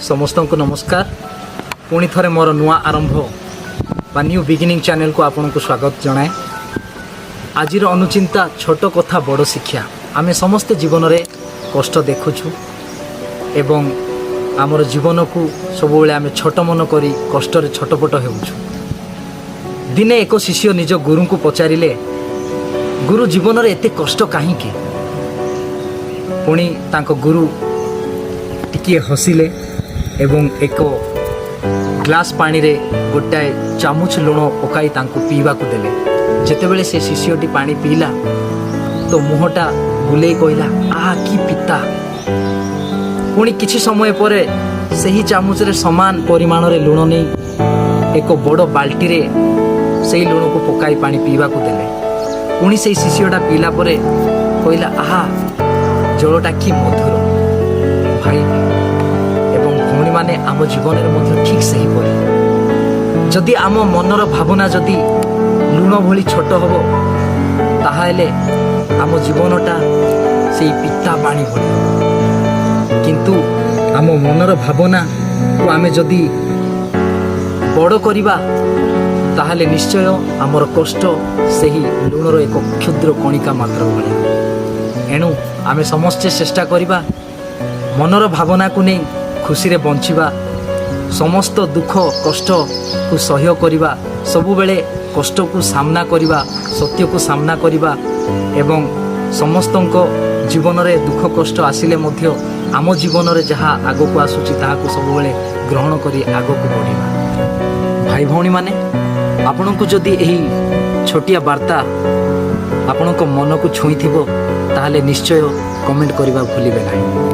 ସମସ୍ତଙ୍କୁ ନମସ୍କାର। ପୁଣି ଥରେ ମୋର ନୂଆ ଆରମ୍ଭ ବା ନ୍ୟୁ ବିଗିନିଂ ଚ୍ୟାନେଲକୁ ଆପଣଙ୍କୁ ସ୍ୱାଗତ ଜଣାଏ। ଆଜିର ଅନୁଚିନ୍ତା, ଛୋଟ କଥା ବଡ଼ ଶିକ୍ଷା। ଆମେ ସମସ୍ତେ ଜୀବନରେ କଷ୍ଟ ଦେଖୁଛୁ ଏବଂ ଆମର ଜୀବନକୁ ସବୁବେଳେ ଆମେ ଛୋଟ ମନ କରି କଷ୍ଟରେ ଛଟପଟ ହେଉଛୁ। ଦିନେ ଏକ ଶିଷ୍ୟ ନିଜ ଗୁରୁଙ୍କୁ ପଚାରିଲେ, "ଗୁରୁ, ଜୀବନରେ ଏତେ କଷ୍ଟ କାହିଁକି?" ପୁଣି ତାଙ୍କ ଗୁରୁ ଟିକିଏ ହସିଲେ ଏବଂ ଏକ ଗ୍ଲାସ୍ ପାଣିରେ ଗୋଟାଏ ଚାମଚ ଲୁଣ ପକାଇ ତାଙ୍କୁ ପିଇବାକୁ ଦେଲେ। ଯେତେବେଳେ ସେ ଶିଷ୍ୟଟି ପାଣି ପିଇଲା ତ ମୁହଁଟା ବୁଲେଇ କହିଲା, "ଆହା, କି ପିତା!" ପୁଣି କିଛି ସମୟ ପରେ ସେହି ଚାମଚରେ ସମାନ ପରିମାଣରେ ଲୁଣ ନେଇ ଏକ ବଡ଼ ବାଲ୍ଟିରେ ସେଇ ଲୁଣକୁ ପକାଇ ପାଣି ପିଇବାକୁ ଦେଲେ। ପୁଣି ସେଇ ଶିଷ୍ୟଟା ପିଇଲା ପରେ କହିଲା, "ଆହା, ଜଳଟା କି ମଧୁର!" ଭାଇ ଏବଂ ଭଉଣୀମାନେ, ଆମ ଜୀବନରେ ମଧ୍ୟ ଠିକ୍ ସେହିପରି। ଯଦି ଆମ ମନର ଭାବନା ଯଦି ଲୁଣ ଭଳି ଛୋଟ ହେବ, ତାହେଲେ ଆମ ଜୀବନଟା ସେଇ ପିତା ପାଣି ଭଳି ହେବ। କିନ୍ତୁ ଆମ ମନର ଭାବନାକୁ ଆମେ ଯଦି ବଡ଼ କରିବା, ତାହେଲେ ନିଶ୍ଚୟ ଆମର କଷ୍ଟ ସେହି ଲୁଣର ଏକ କ୍ଷୁଦ୍ର କଣିକା ମାତ୍ର ଭଳି। ଏଣୁ ଆମେ ସମସ୍ତେ ଚେଷ୍ଟା କରିବା, ମନର ଭାବନାକୁ ନେଇ ଖୁସିରେ ବଞ୍ଚିବା, ସମସ୍ତ ଦୁଃଖ କଷ୍ଟକୁ ସହ୍ୟ କରିବା, ସବୁବେଳେ କଷ୍ଟକୁ ସାମ୍ନା କରିବା, ସତ୍ୟକୁ ସାମ୍ନା କରିବା ଏବଂ ସମସ୍ତଙ୍କ ଜୀବନରେ ଦୁଃଖ କଷ୍ଟ ଆସିଲେ ମଧ୍ୟ ଆମ ଜୀବନରେ ଯାହା ଆଗକୁ ଆସୁଛି, ତାହାକୁ ସବୁବେଳେ ଗ୍ରହଣ କରି ଆଗକୁ ବଢ଼ିବା। ଭାଇ ଭଉଣୀମାନେ, ଆପଣଙ୍କୁ ଯଦି ଏହି ଛୋଟିଆ ବାର୍ତ୍ତା ଆପଣଙ୍କ ମନକୁ ଛୁଇଁଥିବ, ତାହେଲେ ନିଶ୍ଚୟ କମେଣ୍ଟ କରିବା ଭୁଲିବେ ନାହିଁ।